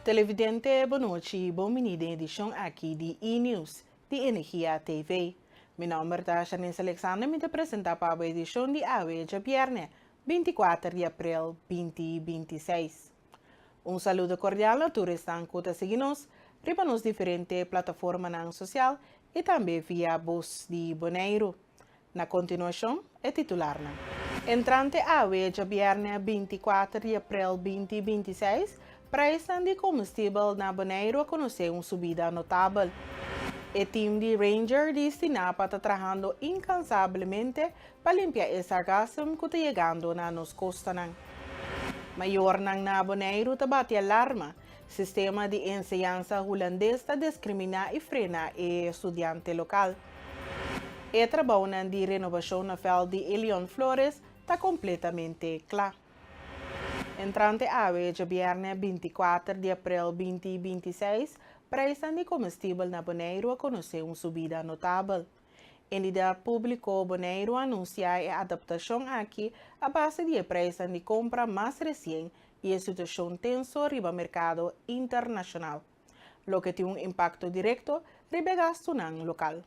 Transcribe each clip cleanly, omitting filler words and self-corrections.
Televidente, bon nochi, bon bini den edishon aki di E-News di Energia TV. Mi nòmber ta Shanice Alexander, mi ta presentá pa bo edishon di awe djabièrnè, 24 di aprel 2026. Un saludo kordial na tur esnan ku ta sigui nos riba nos diferente plataformanan sosial i tambe via Bos di Boneiru. Na kontinuashon, e titularnan. Entrante awe djabièrnè 24 di aprel 2026, preisnan di komestibel na Boneiru a konosé un subida notabel. E tim di Ranger di Stinapa ta trahando inkansablemente pa limpia e sargassum ku ta yegando na nos kostanan. Mayornan na Boneiru ta bati alarma, sistema di enseñansa hulandes ta diskriminá i frena e studiante lokal. E trabounan di renobashon na vèlt di Elion Flores ta kompletamente kla. Entrante awe djabièrnè 24 di aprel 2026, preisnan di komestibel na Boneiru a konosé un subida notabel. Entidat Públiko Boneiru a anunsiá e adaptashon aki a base di e preisnan di kompra mas resien i e situashon tenso riba merkado internashonal, loke tin un impakto direkto riba e gastunan lokal.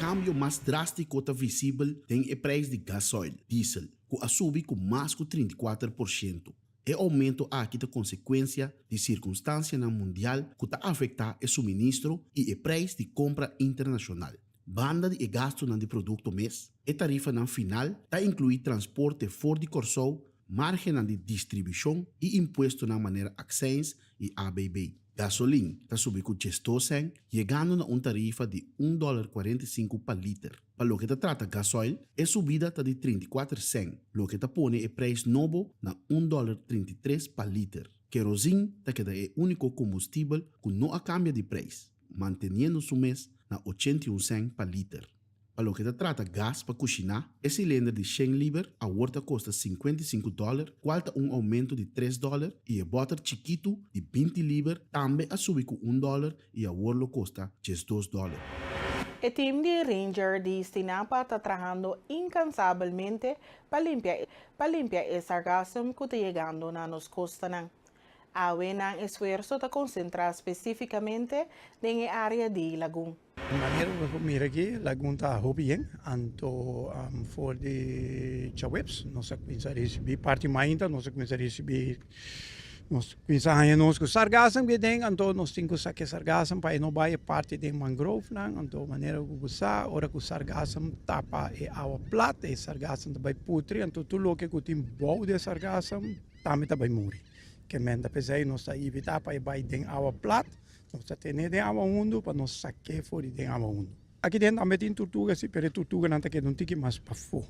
Kambio mas drástiko ta visibel den e preis di gasoil, diesel, ku a subi ku mas ku 34%. E oumento aki ta konsekuensia di sirkunstansianan mundial ku ta afektá e suministro i e preis di kompra internashonal. Banda di e gastunan di produkto mes, e tarifanan final ta inkluí transporte for di Kòrsou, márgennan di distribushon i impuestonan manera akseins i ABB. Gasolin ta subi ku 12 sèn, yegando na un tarifa di un dòler 45 pa liter. Pa loke ta trata gasoil, e subida ta di 34 sèn, loke ta pone e preis nobo na un dòler 33 pa liter. Kerozin ta keda e úniko kombustibel ku no a kambia di preis, manteniendo su mes na 81 sèn pa liter. Pa loke ta trata gas pa kushiná, e silinder di 100 liber awor ta kosta 55 dòler, kual ta un oumento di 3 dòler, i e bòter chikitu di 20 liber tambe a subi ku un dòler i awor lo kosta 12 dòler. E tim di Ranger di Stinapa ta trahando inkansabelmente pa limpia pa limpia e sargassum ku ta yegando na nos kostanan. Awe nan esfuerso ta konsentrá spesífikamente den e área di Lagun. Manera ku nos por mira aki, Lagun ta hopi yen, anto for di djaweps nos a kuminsá risibí parti mainta nos a kuminsá risibí, nos kuminsá haña nos ku sargassum aki den, anto nos tin ku saka e sargassum pa e no bai e parti den mangrovenan, anto manera ku bo sa ora ku sargassum tapa e awa plat e sargassum ta bai putri, anto tur loke ku tin bou di e sargassum tambe ta bai muri. Ke menta p'esei nos ta evitá pa e bai den awa plat. Nos ta tene den awa hundu pa nos sak'é for di den awa hundu. Aki den tambe tin turtuga si, pero e turtuganan ta keda un tiki mas pafó.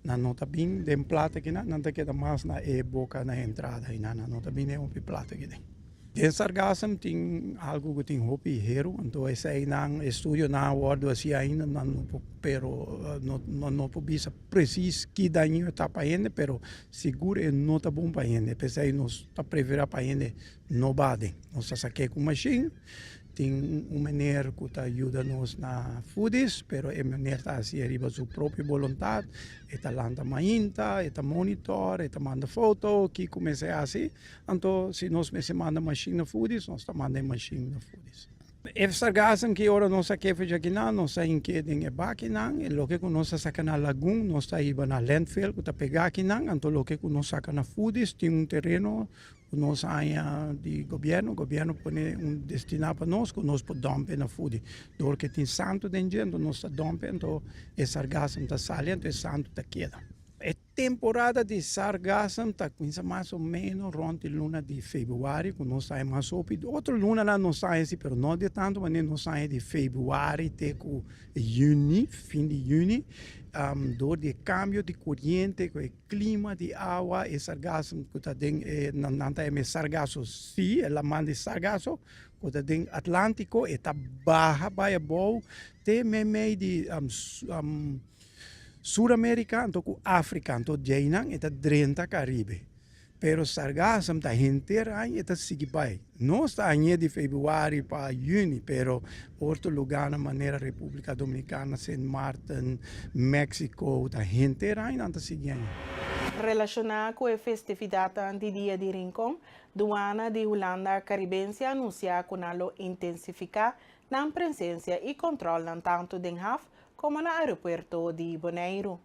Nan no ta bin den plat akinan, nan ta keda mas na e boka na e entrada einan. Nan no ta bin den hopi plat aki den. Den sargassum tin algu ku tin hopi heru, anto eseinan estudionan a wòrdu hasi ainda, nan no por, pero nan no por bisa presis ki daño e ta pa hende, pero sigur e no ta bon pa hende. P'esei nos ta preferá pa hende no baden. Nos ta sak'é ku mashin. Tin un meneer ku ta yuda nos na Foodies, pero e meneer ta hasié riba su propio boluntat. E ta lanta mainta, e ta monitor, e ta manda foto kiko mester hasi. Anto si nos mester manda mashin na Foodies, nos ta manda e mashin na Foodies. E sargassum ki ora nos a kefe djakinan, nos a hink'é den e bakinan. E loke ku nos a saka na lagun, nos ta hiba na landfill ku ta pegá akinan. Anto loke ku nos saka na Foodies tin un tereno ku nos haña di gobièrnu, gobièrnu pone un destiná pa nos ku nos por dòmp e na fudi. Dor ke tin santu den dje, anto nos ta dòmp e, anto e sargassum ta sali, anto e santu ta keda. E temporada di sargassum ta kuminsá mas o ménos rònt di luna di febrüari ku nos haña mas hopi. Otro lunanan nos haña si, pero no di tantu manera nos haña di febrüari te ku yüni, fin di yüni, dor di e kambio di koriente ku e Klima di awa, e sargassum ku ta den e, nan ta yama e sargasso sea, e laman di sargasso ku ta den Atlantiko, e ta baha bai abou te meimei di Sur Amerika anto ku Afrika, anto djeinan e ta drenta Karibe. Pero sargassum ta henter aña e ta sigui bai. Nos ta añ'é di februari pa yüni, pero otro lugánan manera Repúblika Dominikana, Sint Maarten, Mexico, ta henter aña nan ta sigui añ'é. Relashoná ku e festividatnan di Dia di Rincon, Duana di Hulanda Karibense a anunsiá ku nan lo intensifiká nan presensia i kòntròlnan tantu den haf komo na aeropuerto di Boneiru.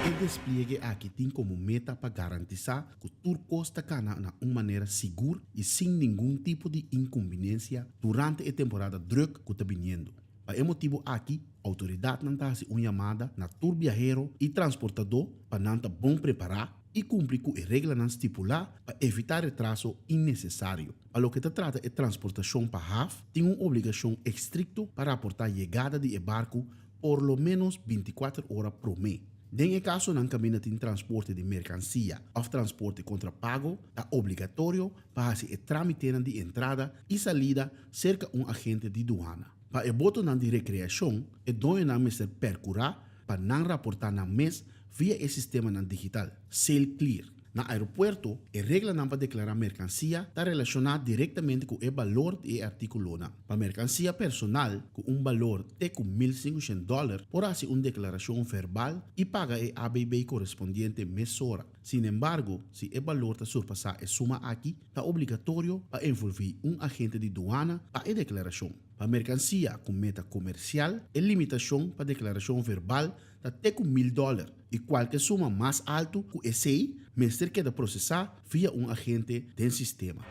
E despliegue aki tin komo meta pa garantisá ku tur kos ta kana na un manera sigur i sin ningun tipo di inkumbinensia durante e temporada drùk ku ta biniendo. Pa e motibu aki, outoridatnan ta hasi un yamada na tur biahero i transportadó pa nan ta bon prepará i kumpli ku e reglanan stipulá pa evitá retraso innesesario. Pa loke ta trata e transportashon pa haf, tin un obligashon estrikto pa raportá yegada di e barku por lo ménos 24 ora promé. Den e kasonan kaminda tin transporte di merkansia òf transporte kontra pago, ta obligatorio pa hasi e trámitenan di entrada i salida serka un agente di duana. Pa e botonan di rekreashon, e doñonan mester perkurá pa nan raportá nan mes via e sistemanan digital, Sail Clear. Na aeropuerto, e reglanan pa deklará merkansia ta relashoná direktamente ku e balor di e artíkulonan. Pa merkansia personal ku un balor te ku 1500 dòler por hasi un deklarashon verbal i paga e ABB korespondiente mesora. Sinembargo, si e balor ta surpasá e suma aki, ta obligatorio pa envolví un agente di duana pa e deklarashon. Pa merkansia ku meta komersial, e limitashon pa deklarashon verbal ta te ku 1000 dòler i kualke suma mas altu ku esei mester keda prosesá via un agente den sistema.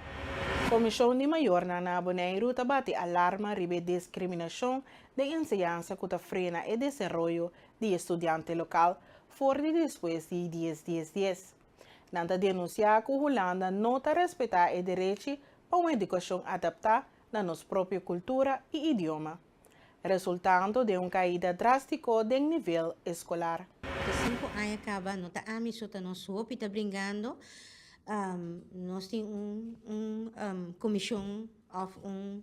Komishon di Mayornan na Boneiru ta bati alarma riba e diskriminashon den enseñansa ku ta frena e desaroyo di e studiante lokal for di despues di 10 10 10. Nan ta denunsiá ku Hulanda no ta respetá e derechi pa un edukashon adaptá na nos propio kultura i idioma, resultando den un kaida drástiko den nivel eskolar. Te 5 aña kaba, no ta ami so, ta nos hopi ta bringando. Nos tin un komishon òf un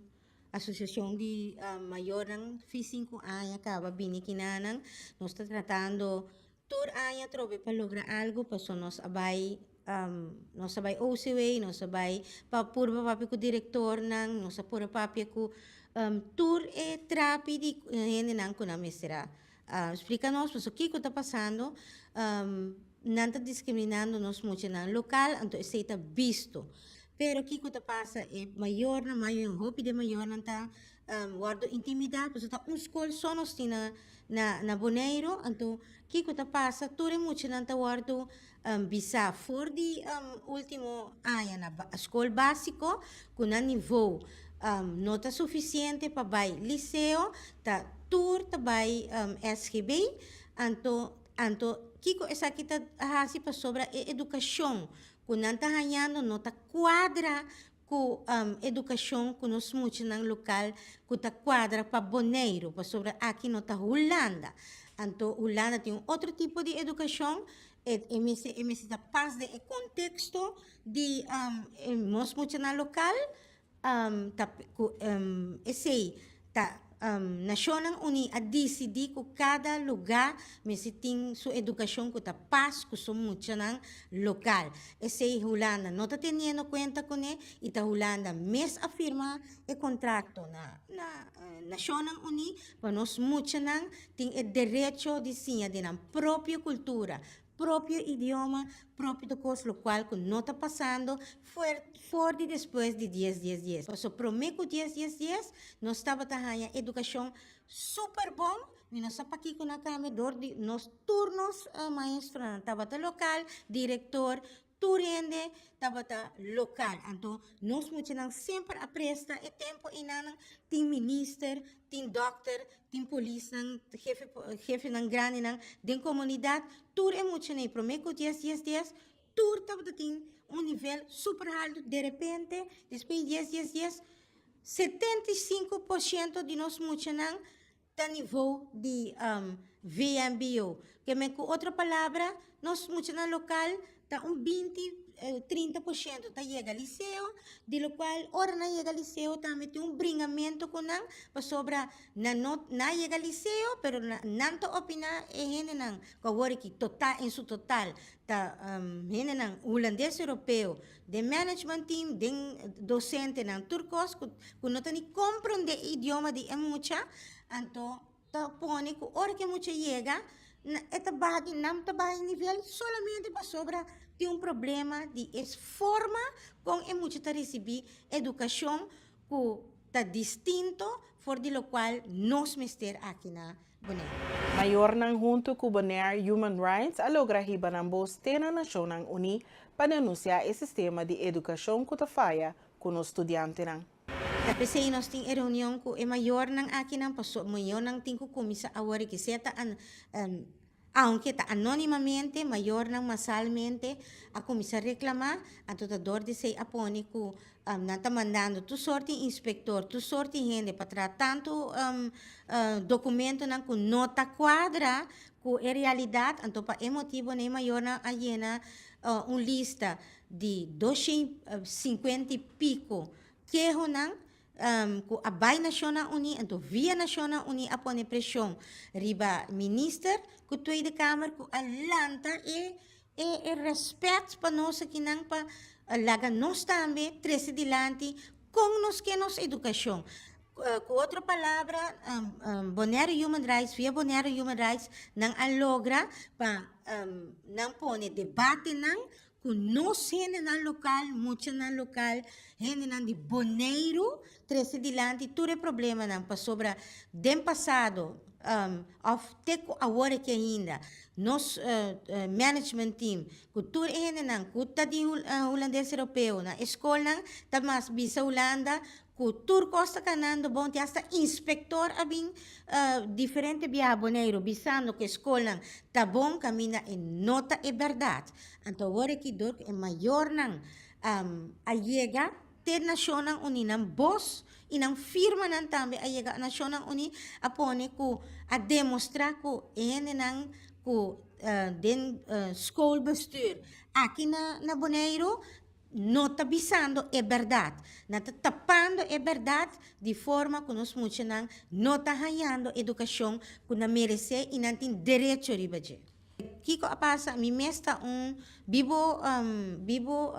asosiashon di mayornan fi 5 aña kaba bini kinanan. Nos ta tratando tur aña trobe pa logra algo, paso nos a bai OCW, nos a bai pa purba papia ku direktornan, nos a purba papia ku tur e trapi di hendenan ku nan mester a splika nos paso kiko ta pasando. Nan ta diskriminando nos muchanan lokal, anto esei ta bisto. Pero kiko ta pasa? E mayornan, mayor hopi di mayornan ta wòrdu intimidá, pasobra ta un skol so nos tin na Boneiru. Anto kiko ta pasa? Tur e muchanan ta wòrdu bisá for di último aña na skol básiko ku nan nivo no ta sufisiente pa bai liseo, ta tur ta bai SGB. Anto kiko esaki ta hasi? Pasobra e edukashon ku nan ta hañando no ta kuadra ku edukashon ku nos muchanan lokal ku ta kuadra pa Boneiru, pasobra aki no ta Hulanda. Anto Hulanda tin un otro tipo di edukashon, e mester ta pas den e konteksto di nos muchanan lokal. Ta ku esei ta Nashonnan Uní a disidí ku kada lugá mester tin su edukashon ku ta pas ku su muchanan lokal. Esei Hulanda no ta teniendo kuenta kuné i ta Hulanda mes a firma e kontrakto na Nashonnan Uní pa nos muchanan tin e derecho di siña den nan propio kultura, propio idioma, propio kos, lokual ku no ta pasando for di despues di 10 10 10. Paso promé ku 10 10 10, nos tabata haña edukashon super bon, mi no sa pakiko nan a kambia dor di nos tur nos maestronan tabata lokal, direktor, tur hende tabata lokal. Anto nos muchanan semper a presta e tempu einan tin minister, tin dòkter, tin polisnan, hefe, hefenan grandinan den komunidat, tur e muchanan promé ku 10 10 10, tur tabata tin un nivel super altu. De repente, despues di 10 10 10, 75% di nos muchanan ta nivo di VMBO. Ke men ku otro palabra, nos muchanan lokal ta un 20, 30% ta yega liseo, di lokual ora nan yega liseo tambe tin un bringamentu ku nan, pasobra nan no nan yega liseo, pero nan ta opiná e hendenan ku awor aki total en su total ta hendenan hulandes europeo den management team, den dosentenan, tur kos ku no ta ni komprondé e idioma di e mucha. Anto ta pone ku ora ku e mucha yega. E ta baha di nan ta baha di nivel solamente pasobra tin un problema di e forma kon e mucha ta risibí edukashon ku ta distinto for di lokual nos mester aki na Bonaire. Mayornan huntu ku Bonaire Human Rights a logra hiba nan bos te na Nashonnan Uní pa denunsiá e sistema di edukashon ku ta faya ku nos studiantenan. Ta p'esei nos tin e reunion ku e mayornan akinan paso mayornan tin ku kuminsá awor i kisé ta aunke ta anónimamente mayornan masalmente a kuminsá reklamá anto ta dor di esei a pone ku nan ta mandando tur sort di inspektor tur sort di hende pa traha tantu dokumentonan ku no ta kuadra ku e realidat anto pa e motibonan e mayornan a yena un lista di doshen sinkuenta i piko kehonan ku a bai Nashonnan Uní, anto via Nashonnan Uní a pone preshon riba minister ku Tweede Kamer ku a lanta e e rèspèt pa nos akinan pa laga nos tambe trese dilanti kon nos ke nos edukashon. Ku otro palabra Bonaire Human Rights via Bonaire Human Rights nan a logra pa nan pone debatenan ku nos hendenan lokal, muchanan lokal, hendenan di Boneiru trese dilanti tur e problemanan pasobra den pasado òf te ku awor aki ainda nos management team ku tur e hendenan ku ta di Hulandes Europeo na e skolnan ta mas bisa Hulanda Ku tur kos ta kanando bon te hasta inspektor a bin diferente biaha Boneiru bisando ku e skolnan ta bon kaminda e no ta e bèrdat. Anto awor aki dor ku e mayornan a yega te Nashonnan Uní nan bos i nan firmanan tambe a yega Nashonnan Uní a pone ku a demostrá ku e hendenan ku den schoolbestuur aki na Boneiru No ta bisando e bèrdat. Nan ta tapando e bèrdat di forma ku nos muchanan no ta hañando edukashon ku nan meresé i nan tin derecho riba dje. Kiko a pasa? Mi mes ta un bibu bibu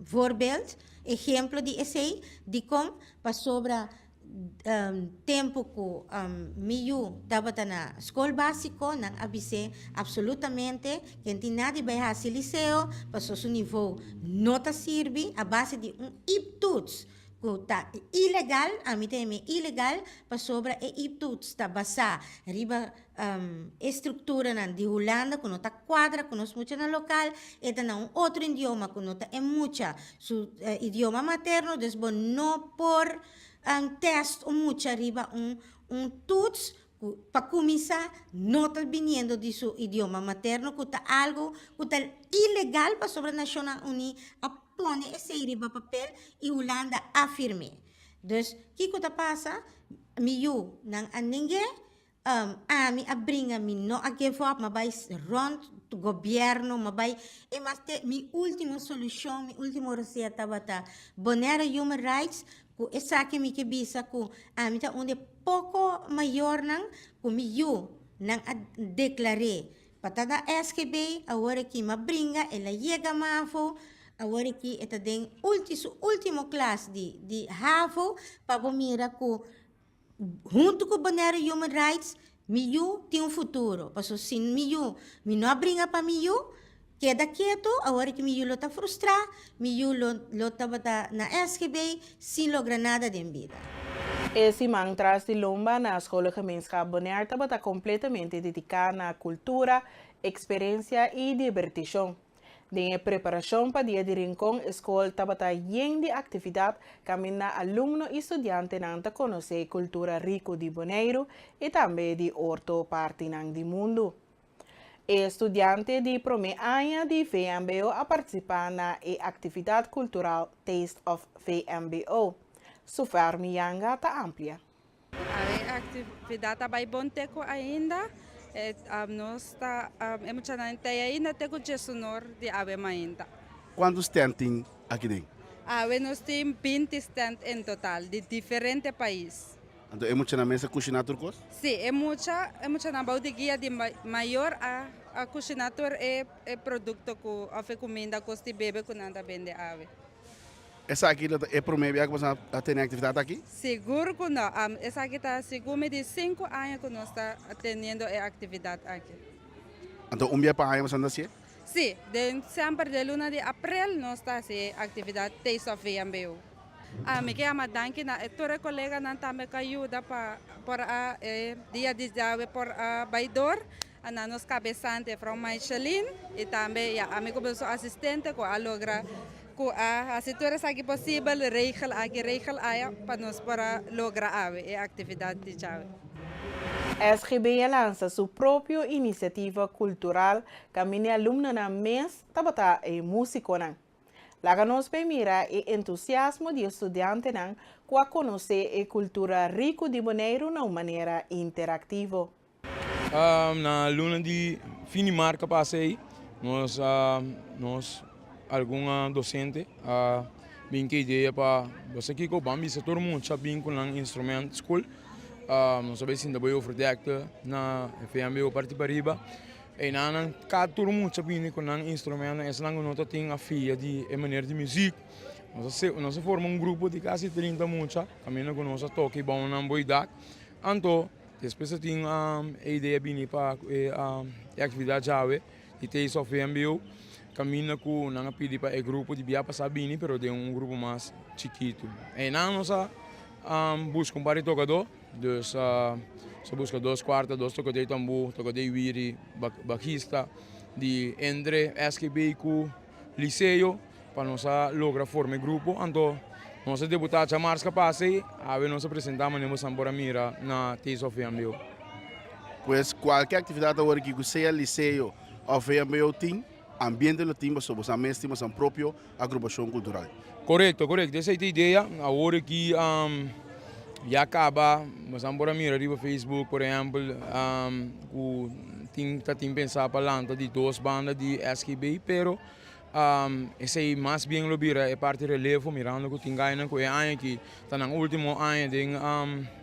voorbeeld, ehemplo di esei. Dikon? Pasobra Tempu ku mi yu tabata na skol básiko, nan a bis'é apsolutamente ke no tin nada di bai hasi liseo pasobra su nivou no ta sirbi a base di un iptoets ku ta ilegal, ami ta yam'é ilegal pasobra e iptoets ta basá riba e strukturanan di Hulanda ku no ta kuadra ku nos muchanan lokal, e ta na un otro idioma ku no ta e mucha su idioma materno, dus bo no por tèst un mucha riba un un toets ku pa kuminsá no ta biniendo di su idioma materno ku ta algu ku ta ilegal pasobra Nashonnan Uní a pone esei riba papel i Hulanda a firm'é. Dus kiko ta pasa? Mi yu nan a neng'é Ami a bringa mi no a give up m'a bai rond gobierno m'a bai e mas te mi ultimo solucion mi ultimo rosea tabata Bonaire Human Rights ku esaki mi ke bisa ku ami ta un di e poko mayornan ku mi yu nan a declare pa ta na SGB awor aki m'a bringa el a yega mavo awor aki e ta den ulti su ultimo klas di di havo pa bo mira ku Huntu ku Bonaire Human Rights, mi yu tin un futuro. Pasobra si mi yu, mi no a bringa pa mi yu, keda ketu, awor ki mi yu lo ta frustrá, mi yu lo lo tabata na SGB sin logra nada den bida. E siman tras di lomba na Scholengemeenschap Bonaire tabata kompletamente dediká na kultura, eksperensia i dibertishon. Den e preparashon pa Dia di Rincon e skol tabata yen di aktividat kaminda alumno i studiantenan ta konosé e kultura riku di Boneiru i tambe di orto partinan di mundu. E studiante di promé aña di vmbo a partisipá na e aktividat kultural Taste of vmbo. Sufermi Yanga ta amplia. E actividad ta bay bon te cu ainda. Nos ta e muchanan ta ainda te cu djesunor di awe mainta. Cuanto stand tin aki den? Awe nos tin binti stand en total di diferente pais. Anto e muchanan mes a cushina tur cos? Si, e mucha e muchanan bou di guia di mayor a a cushina tur e e producto cu of e cuminda cos di bebe cu nan ta bende awe. Esaki lo ta e prome bia ku boso a tene aktividat aki? Sigur ku no. Esaki ta sigur mi di sinku aña ku nos ta teniendo e aktividat aki. Anto un bia pa aña boso anda hasié? Sí, den semper den luna di aprel nos ta hasi e aktividat Taste of VMBO. Mi ke yama danki na e tur e koleganan tambe ku a yuda pa por a e dia di djawe por a bai dor, na nos kabesante Frou Maishelin i tambe ya ami ku su asistente ku a logra ku a hasi tur esaki posibel, regel aki regel aya pa nos por a logra awe e aktividat di djawe. SGB a lansa su propio inisiativa kultural kaminda e alumnonan mes tabata e músikonan. Laga nos bay mira e entusiasmo di e studiantenan ku a konosé e kultura riku di Boneiru na un manera interaktivo. Na luna di fin di mart ka pasa ei, nos nos algun dosente a bin ku e idea pa bo sa kiko ban bisa tur mucha bin ku nan instrument skol. Nos a bai sinta bai overdekte na VMBO parti pariba. Einanan ka tur mucha bini ku nan instrumentonan, esnan ku no ta tin afia di e manera di muzik. Nos a nos a forma un grupo di kasi 30 mucha kaminda ku nos a toka i bou nan boi dak. Anto despues a tin e idea bini pa e e aktividat djawe di Taste of VMBO kaminda ku nan a pidi pa e grupo di bia pasá bini pero den un grupo mas chikitu. Einan nos a buska un par di tokadó. Dus nos a buska dos kuarta, dos tokadó di tambú, tokadó di wiri, bajista di entre SGB ku Liceo pa nos a logra forma e grupo. Anto nos a debutá djamars ka pasa ei, awe nos a presentá manera boso por a mira na Taste of VMBO. Pues kualke aktividat awor aki ku sea Liceo òf VMBO tin, ambiente lo tin pasobra boso mes tin boso propio agrupashon kultural. Korekto, korekto. Esei ta e idea. Awor aki ya kaba, boso por a mira riba Facebook por ehèmpel ku tin ta tin pensá pa lanta di dos banda di SGB, pero esei mas bien lo bira e parti relevo mirando ku tin gainan ku e aña aki ta nan ultimo aña den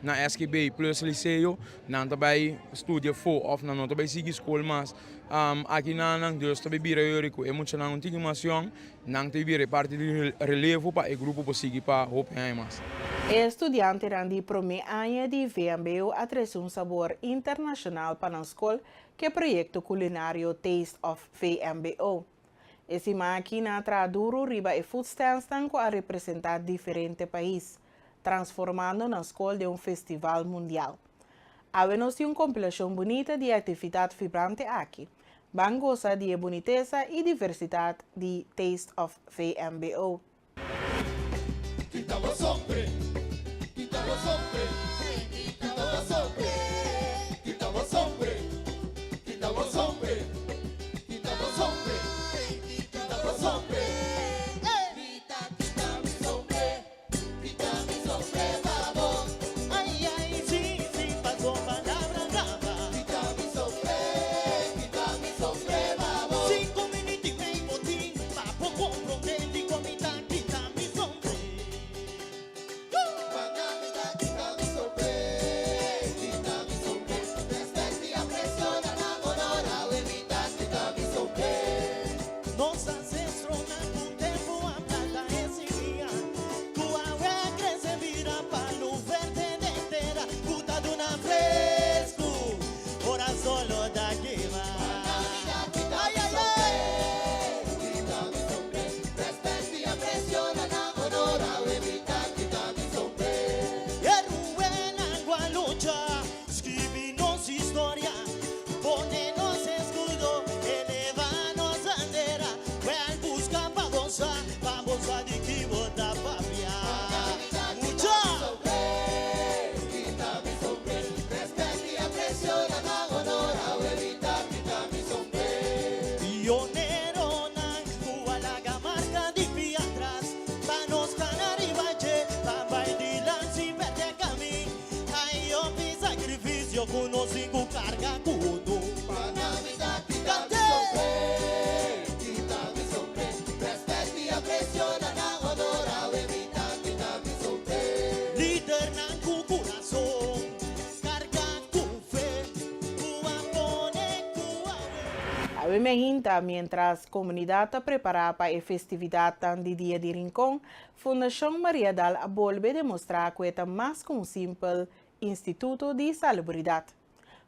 na SGB plus Liceo, nan ta bai studia afó òf nan no ta bai sigui skol mas. Aki na nan dus ta bira yori ku e muchanan un tiki mas yòn, nan ta bira e parti di relevo pa e grupo por sigui pa hopi aña mas. E studiantenan di promé aña di VMBO a trese un sabor internashonal pa nan skol ku e proyekto kulinario Taste of VMBO. E siman aki nan a traha duru riba e food standsnan ku a representá diferente pais, transformando nan skol den un festival mundial. Awe nos tin un kompilashon bunita di e aktividat vibrante aki. Ban gosa di e bunitesa i diversidat di Taste of VMBO. Kita bo sombre, kita bo sombre, kita bo sombre, kita bo sombre, kita bo sombre, kita bo sombre, kita bo sombre, kita kita mi sombre. Awe mehinta, mientras komunidat ta prepará pa e festividatnan di Dia di Rincon, Fundashon Mariadal a bolbe demostrá ku e ta mas ku un simpel instituto di salubridat.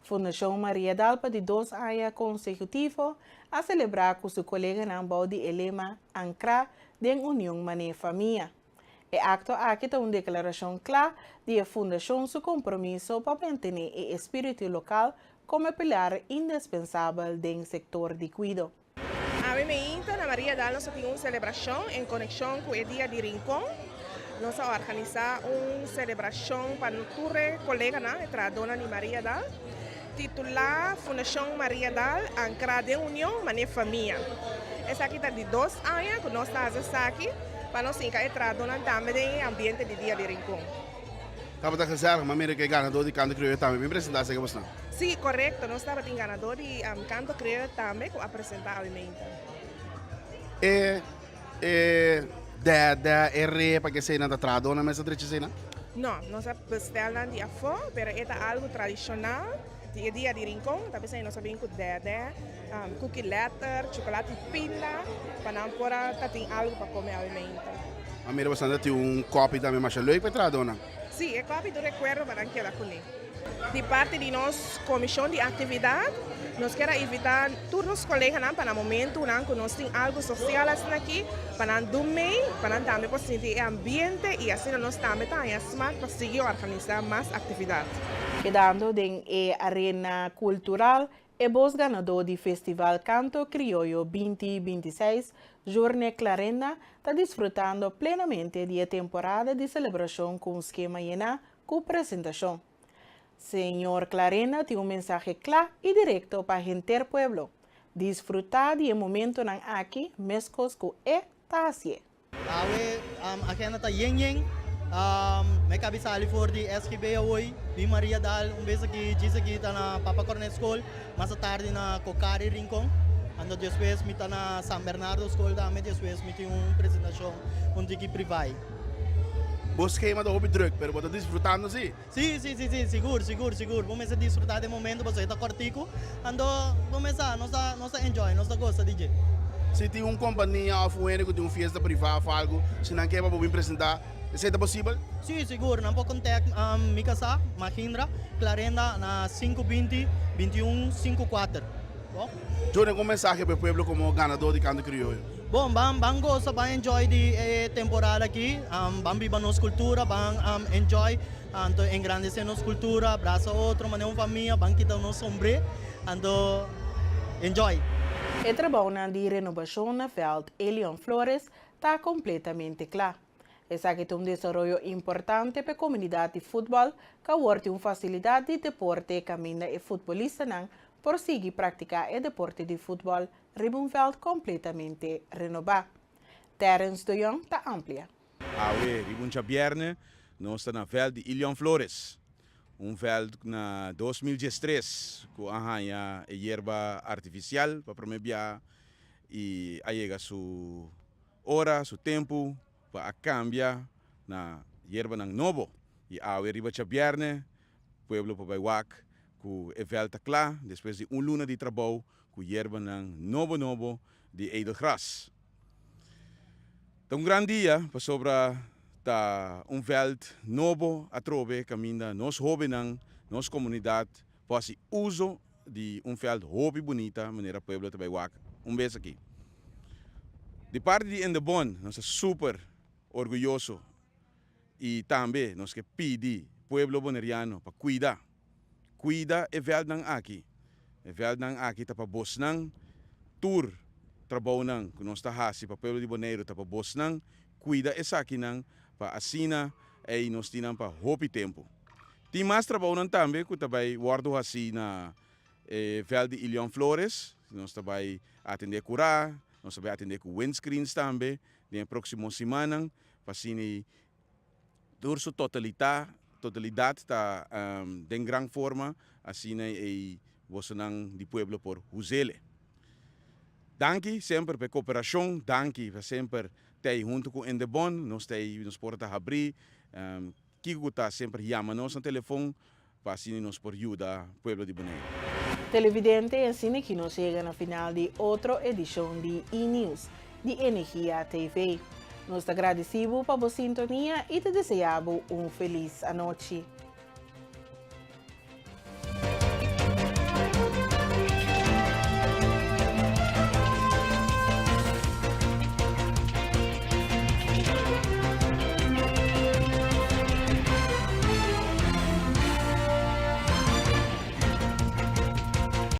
Fundashon Mariadal pa di dos aña konsekutivo a selebrá ku su koleganan bou di e lema Ankrá den Union Mané Famia. E akto aki ta un deklarashon kla di e fundashon su kompromiso pa mantené e espíritu lokal komo e pilar indispensabel den sektor di kuido. Awe meinta na Mariadal nos a tin un selebrashon en konekshon ku e Dia di Rincon. Nos a organisá un selebrashon pa tur e koleganan, e trahadónan di Mariadal, titulá Fundashon Mariadal Ankrá den Union Manera Famia. Esaki ta di dos aña ku nos ta hasi esaki pa nos hinka e trahadónan tambe den e ambiente di Dia di Rincon. Tabata gezellig, ma mira ku e ganadó di Kanto Krioyo tambe bin presentá esaki bosnan. Sí, korekto, nos tabatin ganadó di Kanto Krioyo tambe ku a presentá awe meinta. E e dèdè, e repa ku eseinan ta trahadónan mes a drecha eseinan? No, nos a bestel nan di afó, pero e ta algu tradishonal di e dia di Rincon, ta p'esei nos a bin ku dèdè, kuki lèter, chocolate i pinda, pa nan por a ta tin algu pa kome awe meinta. Ma mira boso ta tin un kopi tambe masha leuk pa e trahadónan. Sí, e kopi ta un rekuerdo pa nan keda kuné. Di parti di nos komishon di aktividat, nos kier a invitá tur nos koleganan pa na momentunan ku nos tin algu sosial asina aki, pa nan dun mei, pa nan tambe por sinti e ambiente i asina nos tambe ta haña smak pa sigui organisá mas aktividat. Kedando den e arena kultural, e bos ganadó di Festival Kanto Krioyo 2026, Journe Clarenda, ta disfrutando plenamente di e temporada di selebrashon ku un skema yená ku presentashon. Señor Clarenda tin un mensahe kla i direkto pa henter pueblo, Disfrutá di e momentonan aki meskos ku e ta hasié. Awe agenda ta yen yen. Mi kabi sali for di SGB awoy, bin Maria Dal un bes aki, djis aki ta na Papa Cornet School, mas atardi na Cocari Rincon. Anto despues mi ta na San Bernardo School tambe, despues mi tin un presentacion un tiki privai. Bo schema ta hopi druk, pero bo ta disfrutando si? Si, si, si, si, sigur, sigur, sigur. Bo mester disfruta den momento pasobra e ta kortiku. Anto bo mester sa, nos ta, nos ta enjoy, nos ta gosa di dje. Si tin un kompania òf un hende ku tin un fiesta privá òf algu, si nan ke pa bo bin presentá, esei ta posibel? Si, sigur. Nan por kontèkt mi kasá, Mahindra Clarenda, na 520 21 54. Bo? Jordan, un mensahe pa e pueblo komo ganadó di Kanto Krioyo. Bon, ban ban gosa, ban enjoy di e temporada aki, ban biba nos cultura, ban enjoy, anto engrandece nos cultura, brasa otro manera un famia, ban kita nos sombré, anto enjoy. E trabounan di renobashon na vèlt Elion Flores ta kompletamente kla. Esaki ta un desaroyo importante pa e komunidat di futbòl ku awor tin un fasilidat di deporte kaminda e futbolistanan por sigui praktiká e deporte di futbòl riba un vèlt kompletamente renobá. Terrence de Jong ta amplia. Awe riba un djabièrnè nos ta na vèlt di Ilion Flores, un vèlt na 2013 ku a haña e yerba artifisial pa promé biaha i a yega su ora, su tempu pa a kambia na yerbanan nobo. I awe riba djabièrnè pueblo por bai wak ku e vèlt ta kla despues di un luna di trabou ku yerbanan nobo nobo di edelgras. Ta un gran dia pasobra ta un vèlt nobo atrobe kaminda nos hóbennan, nos komunidat por hasi uso di un vèlt hopi bunita manera pueblo ta bai wak un bes aki. Di parti di Indebon nos ta super orguyoso i tambe nos ke pidi pueblo boneriano pa kuida. Kuida e vèltnan aki. E vèltnan aki ta pa bosnan. Tur trabounan ku nos ta hasi pa pueblo di Boneiru ta pa bosnan. Kuida esakinan pa asina ei nos tin nan pa hopi tempu. Tin mas trabounan tambe ku ta bai wòrdu hasí na e vèlt di Ilion Flores. Nos ta bai atendé kurá, nos ta bai atendé ku windscreens tambe den e próksimo simannan pa asina ei Tur su totalita, totalidad ta den gran forma, asina ei bosonan di pueblo por huzele. Danki semper pa e cooperacion, danki pa semper ta ei hunto cu Indebon, nos ta ei, nos porta ta habri, kico cu ta semper yama nos na telefon pa asina nos por yuda pueblo di Boneiru. Televidente, asina ki nos yega na final di otro edishon di E-News di Energia TV. Nos ta gradisí bo pa bo sintonia i ta deseá bo un felis anochi.